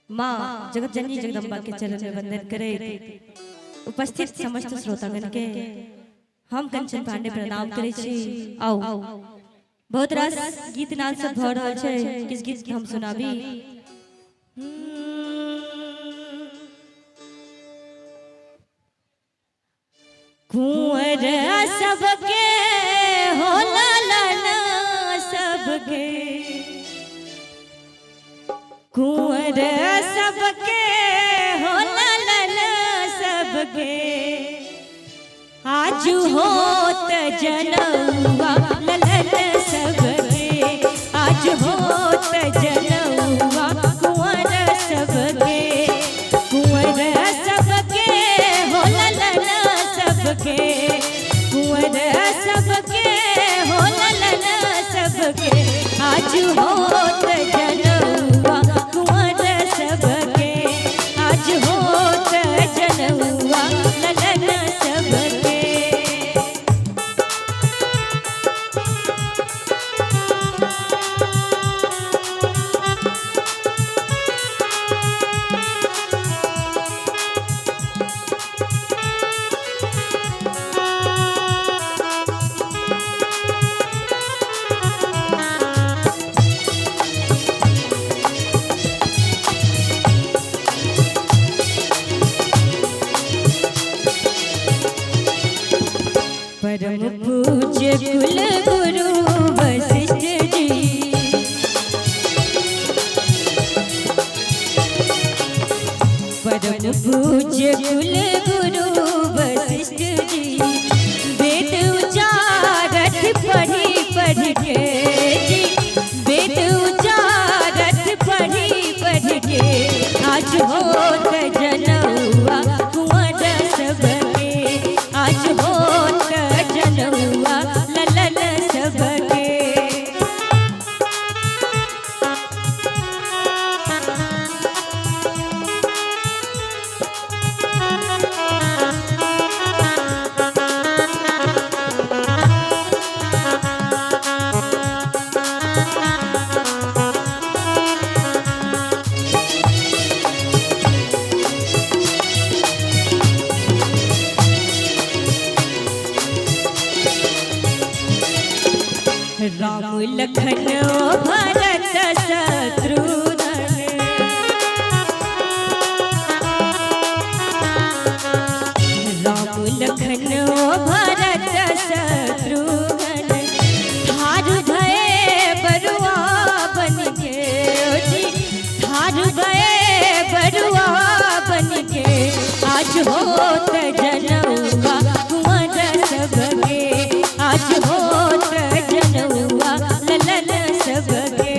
माँ जगत जननी जगदम्बा के चरण में वंदन करैत उपस्थित समस्त श्रोतागण के हम कंचन पांडे प्रणाम करै छी। आउ बहुत रास गीत नाद सब भऽ रहल छै, किस गीत हम सुनाबी। कुंवर सबके हो लाला सबके, कुंवर सबके हो लाला सबके, आज होत जनौआ ललन सबके, आज होत जनौआ कुंवर सबके, कुंवर सबके हो ललन सबके, कुंवर सबके हो ललन सबके, आज होत जनौआ कुंवर सबके, आज होत जनौआ ललन सबके। परम पूज्य कुल गुरु वशिष्ठ जी, परम पूज्य कुल गुरु वशिष्ठ जी, वेद उचारत पढ़ी पढ़ के जी, वेद उचारत पढ़ी पढ़ के, आज होत जनौआ कुंवर सबके, आज होत जनौआ ललन सबके। राम लखन भरत शत्रुघ्न, राम लखन भरत शत्रुघ्न, थार भये बरुआ बन के जी, थार भये बरुआ बन के, आज होत जनौआ कुंवर सबके, आज होत जनौआ ललन सबके।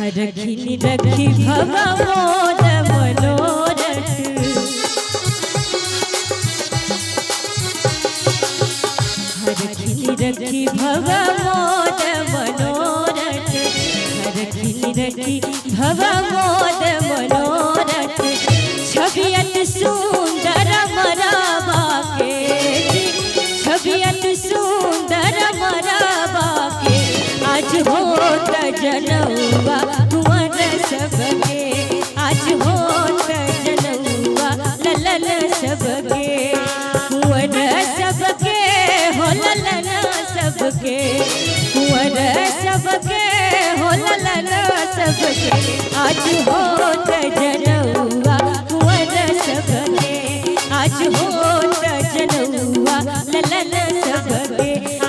हरखिन रखी भव मोद मनोरथ, हरखिन रखी भव मोद मनोरथ, हरखिन रखी भव मोद मनोरथ, छवि सुंदर मरबा के जी, छवि सुंदर मरबा के, आज होत जनौआ कुंवर सबके, आज होत जनौआ ललन सबके, कुंवर सबके हो ललन सबके, कुंवर सबके हो ललन सबके, आज होत जनौआ कुंवर सबके, आज होत जनौआ ललन सबके,